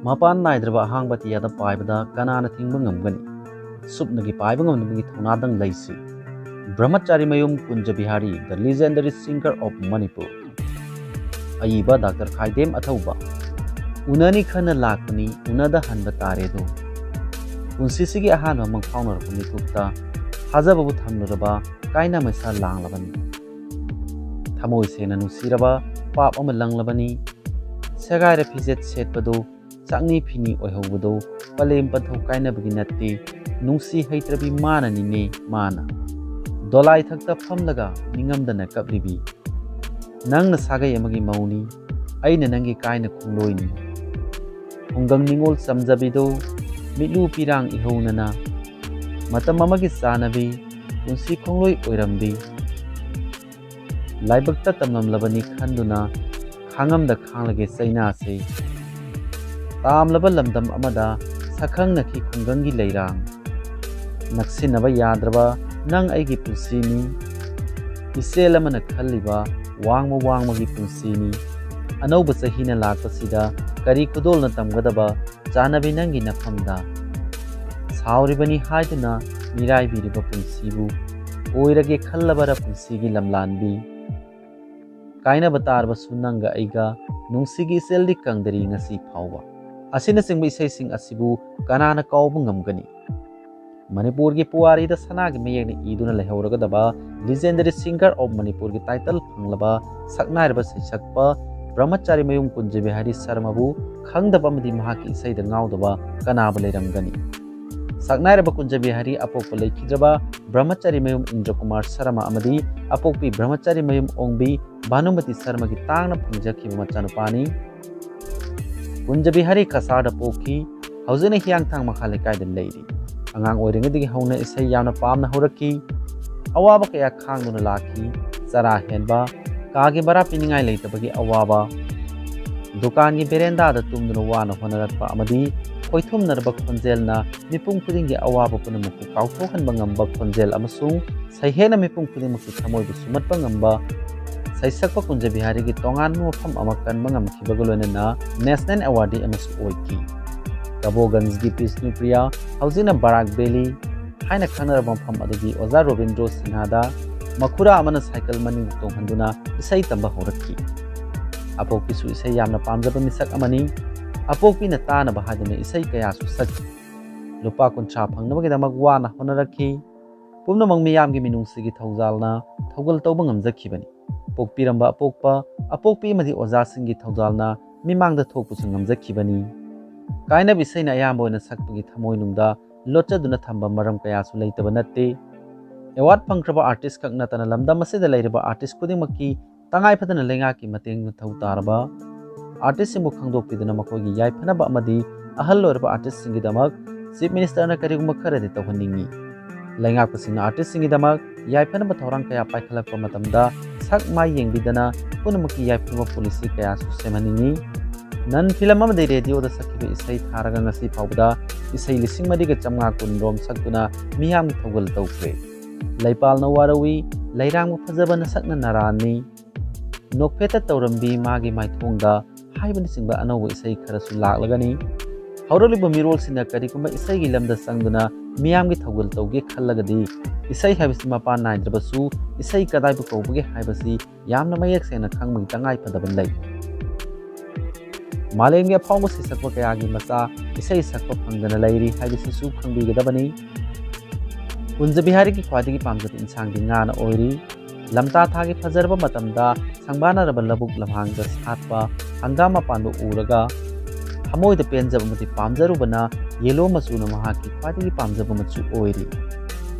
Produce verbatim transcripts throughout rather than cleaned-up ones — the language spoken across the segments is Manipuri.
ꯃꯄꯥꯟ ꯅꯥꯏꯗ꯭ꯔꯕ ꯑꯍꯥꯡꯕ ꯑꯇꯤꯌꯥꯗ ꯄꯥꯏꯕꯗ ꯀꯅꯥꯅ ꯊꯤꯡꯕ ꯉꯝꯒꯅꯤ? ꯁꯨꯞꯅꯒꯤ ꯄꯥꯏꯕ ꯉꯝꯅꯕꯒꯤ ꯊꯧꯅꯥꯗꯪ ꯂꯩꯁꯤ꯫ Brahmachari Mayum Kunj Bihari, the legendary singer of Manipur꯫ ꯑꯏꯕ ꯗꯥꯛꯇꯔ ꯈꯥꯏꯗꯦꯝ ꯑꯊꯧꯕ꯫ ꯎꯅꯅꯤ ꯈꯟꯅ ꯂꯥꯛꯄꯅꯤ, ꯎꯅꯗ ꯍꯟꯕ ꯇꯥꯔꯦꯗꯣ꯫ ꯄꯨꯟꯁꯤꯁꯤꯒꯤ ꯑꯍꯥꯟꯕ ꯃꯪꯐꯥꯎꯅꯔꯛꯄ ꯃꯤꯀꯨꯞꯇ ꯊꯥꯖꯕꯕꯨ ꯊꯝꯂꯨꯔꯕ ꯀꯥꯏꯅ ꯃꯩꯁꯥ ꯂꯥꯡꯂꯕꯅꯤ꯫ ꯊꯃꯣꯏ ꯁꯦꯡꯅ ꯅꯨꯡꯁꯤꯔꯕ ꯄꯥꯞ ꯑꯃ ꯂꯪꯂꯕꯅꯤ꯫ ꯁꯦꯒꯥꯏꯔ ꯐꯤꯖꯦꯠ ꯁꯦꯠꯄꯗꯨ, ꯆꯥꯛꯅꯤ ꯐꯤꯅꯤ ꯑꯣꯏꯍꯧꯕꯗꯨ ꯄꯂꯦꯝ ꯄꯟꯊꯧ ꯀꯥꯏꯅꯕꯒꯤ ꯅꯠꯇꯦ, ꯅꯨꯡꯁꯤ ꯍꯩꯇ꯭ꯔꯕꯤ ꯃꯥꯅꯅꯤꯅꯦ ꯃꯥꯅ꯫ ꯗꯣꯂꯥꯏ ꯊꯛꯇ ꯐꯝꯂꯒ ꯅꯤꯡꯉꯝꯗꯅ ꯀꯞꯂꯤꯕꯤ꯫ ꯅꯪꯅ ꯁꯥꯒꯩ ꯑꯃꯒꯤ ꯃꯧꯅꯤ, ꯑꯩꯅ ꯅꯪꯒꯤ ꯀꯥꯏꯅ ꯈꯣꯡꯂꯣꯏꯅꯤ꯫ ꯈꯨꯡꯒꯪ ꯅꯤꯉꯣꯜ ꯆꯝꯖꯕꯤꯗꯨ ꯃꯤꯠꯂꯨ ꯄꯤꯔꯥꯡ ꯏꯍꯧꯅꯅ ꯃꯇꯝ ꯑꯃꯒꯤ ꯆꯥꯅꯕꯤ ꯄꯨꯟꯁꯤ ꯈꯣꯡꯂꯣꯏ ꯑꯣꯏꯔꯝꯕꯤ꯫ ꯂꯥꯏꯕꯛꯇ ꯇꯝꯂꯝꯂꯕꯅꯤ ꯈꯟꯗꯨꯅ ꯈꯥꯡꯉꯝꯗ ꯈꯥꯡꯂꯒꯦ ꯆꯩꯅꯥꯁꯦ꯫ ꯇꯥꯝꯂꯕ ꯂꯝꯗꯝ ꯑꯃꯗ ꯁꯛꯈꯪꯅꯈꯤ ꯈꯨꯡꯒꯪꯒꯤ ꯂꯩꯔꯥꯡ꯫ ꯅꯛꯁꯤꯟꯅꯕ ꯌꯥꯗ꯭ꯔꯕ ꯅꯪ ꯑꯩꯒꯤ ꯄꯨꯟꯁꯤꯅꯤ꯫ ꯏꯆꯦꯜ ꯑꯃꯅ ꯈꯜꯂꯤꯕ ꯋꯥꯡꯃ ꯋꯥꯡꯃꯒꯤ ꯄꯨꯟꯁꯤꯅꯤ꯫ ꯑꯅꯧꯕ ꯆꯍꯤꯅ ꯂꯥꯛꯄꯁꯤꯗ ꯀꯔꯤ ꯈꯨꯗꯣꯜꯅ ꯇꯝꯒꯗꯕ ꯆꯥꯟꯅꯕꯤ ꯅꯪꯒꯤ ꯅꯐꯝꯗ꯫ ꯁꯥꯎꯔꯤꯕꯅꯤ ꯍꯥꯏꯗꯨꯅ ꯃꯤꯔꯥꯏꯕꯤꯔꯤꯕ ꯄꯨꯟꯁꯤꯕꯨ ꯑꯣꯏꯔꯒꯦ ꯈꯜꯂꯕꯔ ꯄꯨꯟꯁꯤꯒꯤ ꯂꯝꯂꯥꯟꯕꯤ? ꯀꯥꯏꯅꯕ ꯇꯥꯔꯕꯁꯨ ꯅꯪꯒ ꯑꯩꯒ ꯅꯨꯡꯁꯤꯒꯤ ꯏꯆꯦꯜꯗꯤ ꯀꯪꯗꯔꯤ ꯉꯁꯤ ꯐꯥꯎꯕ꯫ ꯑꯁꯤꯅꯆꯤꯡꯕ ꯏꯁꯩꯁꯤꯡ ꯑꯁꯤꯕꯨ ꯀꯅꯥꯅ ꯀꯥꯎꯕ ꯉꯝꯒꯅꯤ? ꯃꯅꯤꯄꯨꯔꯒꯤ ꯄꯨꯋꯥꯔꯤꯗ ꯁꯅꯥꯒꯤ ꯃꯌꯦꯛꯅ ꯏꯗꯨꯅ ꯂꯩꯍꯧꯔꯒꯗꯕ legendary singer of ꯃꯅꯤꯄꯨꯔꯒꯤ title ꯐꯪꯂꯕ ꯁꯛꯅꯥꯏꯔꯕ ꯁꯩꯁꯛꯄ ꯕ꯭ꯔꯍꯃꯆꯥꯔꯤ ꯃꯌꯨꯝ ꯀꯨꯟꯖ ꯕꯤꯍꯥꯔꯤ ꯁꯔꯃꯕꯨ ꯈꯪꯗꯕ ꯑꯃꯗꯤ ꯃꯍꯥꯛꯀꯤ ꯏꯁꯩꯗ ꯉꯥꯎꯗꯕ ꯀꯅꯥꯕꯨ ꯂꯩꯔꯝꯒꯅꯤ? ꯁꯛꯅꯥꯏꯔꯕ ꯀꯨꯟꯖ ꯕꯤꯍꯥꯔꯤ ꯑꯄꯣꯛꯄ ꯂꯩꯈꯤꯗ꯭ꯔꯕ ꯕ꯭ꯔꯍꯃꯆꯥꯔꯤ ꯃꯌꯨꯝ ꯏꯟꯗ꯭ꯔ ꯀꯨꯃꯥꯔ ꯁꯔꯃ ꯑꯃꯗꯤ ꯑꯄꯣꯛꯄꯤ ꯕ꯭ꯔꯍꯃꯆꯥꯔꯤ ꯃꯌꯨꯝ ꯑꯣꯡꯕꯤ ꯚꯥꯅꯨꯃꯇꯤ ꯁꯔꯃꯒꯤ ꯇꯥꯡꯅ ꯐꯪꯖꯈꯤꯕ ꯃꯆꯥꯅꯨꯄꯥꯅꯤ꯫ ꯀꯨꯟꯖ ꯕꯤꯍꯥꯔꯤ ꯀꯁꯥꯔꯗ ꯄꯣꯛꯈꯤ꯫ ꯍꯧꯖꯤꯛꯅ ꯍꯤꯌꯥꯡꯊꯥꯡ ꯃꯈꯥ ꯂꯩꯀꯥꯏꯗ ꯂꯩꯔꯤ꯫ ꯑꯉꯥꯡ ꯑꯣꯏꯔꯤꯉꯩꯗꯒꯤ ꯍꯧꯅ ꯏꯁꯩ ꯌꯥꯝꯅ ꯄꯥꯝꯅ ꯍꯧꯔꯛꯈꯤ꯫ ꯑꯋꯥꯕ ꯀꯌꯥ ꯈꯥꯡꯗꯨꯅ ꯂꯥꯛꯈꯤ꯫ ꯆꯔꯥ ꯍꯦꯟꯕ, ꯀꯥꯒꯤ ꯚꯔꯥ ꯄꯤꯅꯤꯡꯉꯥꯏ ꯂꯩꯇꯕꯒꯤ ꯑꯋꯥꯕ, ꯗꯨꯀꯥꯟꯒꯤ ꯕꯦꯔꯦꯟꯗꯥꯗ ꯇꯨꯝꯗꯨꯅ ꯋꯥꯅ ꯍꯣꯠꯅꯔꯛꯄ ꯑꯃꯗꯤ ꯈꯣꯏꯊꯨꯝꯅꯔꯕ ꯈꯣꯟꯖꯦꯜꯅ ꯃꯤꯄꯨꯝ ꯈꯨꯗꯤꯡꯒꯤ ꯑꯋꯥꯕ ꯄꯨꯝꯅꯃꯛꯄꯨ ꯀꯥꯎꯊꯣꯛꯍꯟꯕ ꯉꯝꯕ ꯈꯣꯟꯖꯦꯜ ꯑꯃꯁꯨꯡ ꯁꯩꯍꯦꯛꯅ ꯃꯤꯄꯨꯝ ꯈꯨꯗꯤꯡꯃꯛꯀꯤ ꯊꯃꯣꯏꯕꯨ ꯁꯨꯝꯍꯠꯄ ꯉꯝꯕ ꯁꯩꯁꯛꯄ ꯀꯨꯟꯖ ꯕꯤꯍꯥꯔꯤꯒꯤ ꯇꯣꯉꯥꯟꯕ ꯃꯐꯝ ꯑꯃ ꯀꯟꯕ ꯉꯝꯈꯤꯕꯒ ꯂꯣꯏꯅꯅ ꯅꯦꯁꯅꯦꯜ ꯑꯦꯋꯥꯔꯗꯤ ꯑꯃꯁꯨ ꯑꯣꯏꯈꯤ꯫ ꯀꯕꯣꯒꯟꯖꯒꯤ ꯕꯤꯁꯅꯨꯄ꯭ꯔꯤꯌꯥ, ꯍꯧꯖꯤꯛꯅ ꯕꯔꯥꯛ ꯚꯦꯂꯤ ꯍꯥꯏꯅ ꯈꯪꯅꯔꯕ ꯃꯐꯝ ꯑꯗꯨꯒꯤ ꯑꯣꯖꯥ ꯔꯣꯕꯤꯟꯗ꯭ꯔꯣ ꯁꯤꯟꯍꯥꯗ ꯃꯈꯨꯔꯥ ꯑꯃꯅ ꯁꯥꯏꯀꯜ ꯃꯅꯤꯡꯗ ꯇꯣꯡꯍꯟꯗꯨꯅ ꯏꯁꯩ ꯇꯝꯕ ꯍꯧꯔꯛꯈꯤ꯫ ꯑꯄꯣꯛꯄꯤꯁꯨ ꯏꯁꯩ ꯌꯥꯝꯅ ꯄꯥꯝꯖꯕ ꯃꯤꯁꯛ ꯑꯃꯅꯤ꯫ ꯑꯄꯣꯛꯄꯤꯅ ꯇꯥꯅꯕ ꯍꯥꯏꯗꯨꯅ ꯏꯁꯩ ꯀꯌꯥꯁꯨ ꯁꯛꯈꯤ꯫ ꯂꯨꯄꯥ ꯀꯨꯟꯊ꯭ꯔꯥ ꯐꯪꯅꯕꯒꯤꯗꯃꯛ ꯋꯥꯅ ꯍꯣꯠꯅꯔꯛꯈꯤ꯫ ꯄꯨꯝꯅꯃꯛ ꯃꯤꯌꯥꯝꯒꯤ ꯃꯤꯅꯨꯡꯁꯤꯒꯤ ꯊꯧꯖꯥꯜꯅ ꯊꯧꯒꯜ ꯇꯧꯕ ꯉꯝꯖꯈꯤꯕꯅꯤ꯫ ꯄꯣꯛꯄꯤꯔꯝꯕ ꯑꯄꯣꯛꯄ, ꯑꯄꯣꯛꯄꯤ ꯑꯃꯗꯤ ꯑꯣꯖꯥꯁꯤꯡꯒꯤ ꯊꯧꯖꯥꯜꯅ ꯃꯤꯃꯥꯡꯗ ꯊꯣꯛꯄꯁꯨ ꯉꯝꯖꯈꯤꯕꯅꯤ꯫ ꯀꯥꯏꯅꯕ ꯏꯁꯩꯅ ꯑꯌꯥꯝꯕ ꯑꯣꯏꯅ ꯁꯛꯄꯒꯤ ꯊꯃꯣꯏꯅꯨꯡꯗ ꯂꯣꯠꯆꯗꯨꯅ ꯊꯝꯕ ꯃꯔꯝ ꯀꯌꯥꯁꯨ ꯂꯩꯇꯕ ꯅꯠꯇꯦ꯫ ꯑꯦꯋꯥꯔꯗ ꯐꯪꯈ꯭ꯔꯕ ꯑꯥꯔꯇꯤꯁ ꯈꯛ ꯅꯠꯇꯅ ꯂꯝꯗꯝ ꯑꯁꯤꯗ ꯂꯩꯔꯤꯕ ꯑꯥꯔꯇꯤꯁ ꯈꯨꯗꯤꯡꯃꯛꯀꯤ ꯇꯉꯥꯏ ꯐꯗꯅ ꯂꯩꯉꯥꯛꯀꯤ ꯃꯇꯦꯡ ꯃꯊꯧ ꯇꯥꯔꯕ ꯑꯥꯔꯇꯤꯁꯁꯤꯡꯕꯨ ꯈꯪꯗꯣꯛꯄꯤꯗꯨꯅ ꯃꯈꯣꯏꯒꯤ ꯌꯥꯏꯐꯅꯕ ꯑꯃꯗꯤ ꯑꯍꯜ ꯑꯣꯏꯔꯕ ꯑꯥꯔꯇꯤꯁꯁꯤꯡꯒꯤꯗꯃꯛ ꯆꯤꯐ ꯃꯤꯅꯤꯁꯇꯔꯅ ꯀꯔꯤꯒꯨꯝꯕ ꯈꯔꯗꯤ ꯇꯧꯍꯟꯅꯤꯡꯏ꯫ ꯂꯩꯉꯥꯛꯄꯁꯤꯡꯅ ꯑꯥꯔꯇꯤꯁꯁꯤꯡꯒꯤꯗꯃꯛ ꯌꯥꯏꯐꯅꯕ ꯊꯧꯔꯥꯡ ꯀꯌꯥ ꯄꯥꯏꯈꯠꯂꯛꯄ ꯃꯇꯝꯗ ꯁꯛ ꯃꯥꯏ ꯌꯦꯡꯕꯤꯗꯅ ꯄꯨꯝꯅꯃꯛꯀꯤ ꯌꯥꯏꯐꯅꯕ ꯄꯣꯂꯤꯁꯤ ꯀꯌꯥꯁꯨ ꯁꯦꯝꯍꯟꯅꯤꯡꯏ꯫ ꯅꯟ ꯐꯤꯂꯝ ꯑꯃꯗꯤ ꯔꯦꯗꯤꯑꯣꯗ ꯁꯛꯈꯤꯕ ꯏꯁꯩ ꯊꯥꯔꯒ ꯉꯁꯤ ꯐꯥꯎꯕꯗ ꯏꯁꯩ ꯂꯤꯁꯤꯡ ꯃꯔꯤꯒ ꯆꯥꯝꯃꯉꯥ ꯀꯨꯟ ꯔꯣꯝ ꯁꯛꯇꯨꯅ ꯃꯤꯌꯥꯝꯒꯤ ꯊꯧꯒꯜ ꯇꯧꯈ꯭ꯔꯦ꯫ ꯂꯩꯄꯥꯜꯅ ꯋꯥꯔꯧꯏ, ꯂꯩꯔꯥꯡꯕ ꯐꯖꯕ ꯅꯁꯛꯅ ꯅꯔꯥꯟꯅꯤ, ꯅꯣꯛꯐꯦꯠꯇ ꯇꯧꯔꯝꯕꯤ ꯃꯥꯒꯤ ꯃꯥꯏꯊꯣꯡꯗ ꯍꯥꯏꯕꯅꯆꯤꯡꯕ ꯑꯅꯧꯕ ꯏꯁꯩ ꯈꯔꯁꯨ ꯂꯥꯛꯂꯒꯅꯤ꯫ ꯍꯧꯔꯛꯂꯤꯕ ꯃꯤꯔꯣꯜꯁꯤꯡꯅ ꯀꯔꯤꯒꯨꯝꯕ ꯏꯁꯩꯒꯤ ꯂꯝꯗ ꯆꯪꯗꯨꯅ ꯃꯤꯌꯥꯝꯒꯤ ꯊꯧꯒꯜ ꯇꯧꯒꯦ ꯈꯜꯂꯒꯗꯤ, ꯏꯁꯩ ꯍꯥꯏꯕꯁꯤ ꯃꯄꯥꯟ ꯅꯥꯏꯗ꯭ꯔꯕꯁꯨ ꯏꯁꯩ ꯀꯗꯥꯏꯕꯨ ꯀꯧꯕꯒꯦ ꯍꯥꯏꯕꯁꯤ ꯌꯥꯝꯅ ꯃꯌꯦꯛ ꯁꯦꯡꯅ ꯈꯪꯕꯒꯤ ꯇꯉꯥꯏ ꯐꯗꯕ ꯂꯩ꯫ ꯃꯥꯂꯦꯝꯒꯤ ꯑꯐꯥꯎꯕ ꯁꯩꯁꯛꯄ ꯀꯌꯥꯒꯤ ꯃꯆꯥ ꯏꯁꯩ ꯁꯛꯄ ꯐꯪꯗꯅ ꯂꯩꯔꯤ ꯍꯥꯏꯕꯁꯤꯁꯨ ꯈꯪꯕꯤꯒꯗꯕꯅꯤ꯫ ꯀꯨꯟꯖ ꯕꯤꯍꯥꯔꯤꯒꯤ ꯈ꯭ꯋꯥꯏꯗꯒꯤ ꯄꯥꯝꯖꯕ ꯏꯟꯁꯥꯡꯗꯤ ꯉꯥꯅ ꯑꯣꯏꯔꯤ꯫ ꯂꯝꯇꯥ ꯊꯥꯒꯤ ꯐꯖꯔꯕ ꯃꯇꯝꯗ ꯁꯪꯕꯥꯅꯔꯕ ꯂꯧꯕꯨꯛ ꯂꯝꯍꯥꯡꯗ ꯁꯥꯠꯄ ꯍꯪꯒꯥꯝ ꯃꯄꯥꯟꯕꯨ ꯎꯔꯒ ꯊꯃꯣꯏꯗ ꯄꯦꯟꯖꯕ ꯑꯃꯗꯤ ꯄꯥꯝꯖꯔꯨꯕꯅ ꯌꯦꯜꯂꯣ ꯃꯆꯨꯅ ꯃꯍꯥꯛꯀꯤ ꯈ꯭ꯋꯥꯏꯗꯒꯤ ꯄꯥꯝꯖꯕ ꯃꯆꯨ ꯑꯣꯏꯔꯤ꯫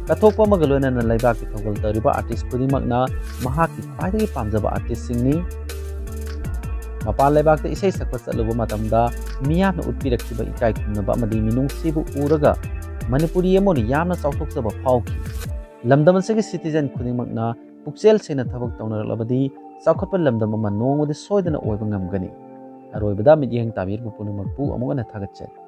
ꯀꯠꯊꯣꯛꯄ ꯑꯃꯒ ꯂꯣꯏꯅꯅ ꯂꯩꯕꯥꯛꯀꯤ ꯊꯧꯒꯜ ꯇꯧꯔꯤꯕ ꯑꯥꯔꯇꯤꯁ ꯈꯨꯗꯤꯡꯃꯛꯅ ꯃꯍꯥꯛꯀꯤ ꯈ꯭ꯋꯥꯏꯗꯒꯤ ꯄꯥꯝꯖꯕ ꯑꯥꯔꯇꯤꯁꯁꯤꯡꯅꯤ꯫ ꯃꯄꯥꯟ ꯂꯩꯕꯥꯛꯇ ꯏꯁꯩ ꯁꯛꯄ ꯆꯠꯂꯨꯕ ꯃꯇꯝꯗ ꯃꯤꯌꯥꯝꯅ ꯎꯠꯄꯤꯔꯛꯈꯤꯕ ꯏꯀꯥꯏ ꯈꯨꯝꯅꯕ ꯑꯃꯗꯤ ꯃꯤꯅꯨꯡꯁꯤꯕꯨ ꯎꯔꯒ ꯃꯅꯤꯄꯨꯔꯤ ꯑꯃ ꯑꯣꯏꯅ ꯌꯥꯝꯅ ꯆꯥꯎꯊꯣꯛꯆꯕ ꯐꯥꯎꯈꯤ꯫ ꯂꯝꯗꯝ ꯑꯁꯤꯒꯤ ꯁꯤꯇꯤꯖꯟ ꯈꯨꯗꯤꯡꯃꯛꯅ ꯄꯨꯛꯆꯦꯜ ꯁꯦꯡꯅ ꯊꯕꯛ ꯇꯧꯅꯔꯛꯂꯕꯗꯤ ꯆꯥꯎꯈꯠꯄ ꯂꯝꯗꯝ ꯑꯃ ꯅꯣꯡꯃꯗꯤ ꯁꯣꯏꯗꯅ ꯑꯣꯏꯕ ꯉꯝꯒꯅꯤ꯫ ꯑꯔꯣꯏꯕꯗ ꯃꯤꯠꯌꯦꯡ ꯇꯥꯕꯤꯔꯤꯕ ꯄꯨꯝꯅꯃꯛꯄꯨ ꯑꯃꯨꯛ ꯍꯟꯅ ꯊꯥꯒꯠꯆꯔꯤ꯫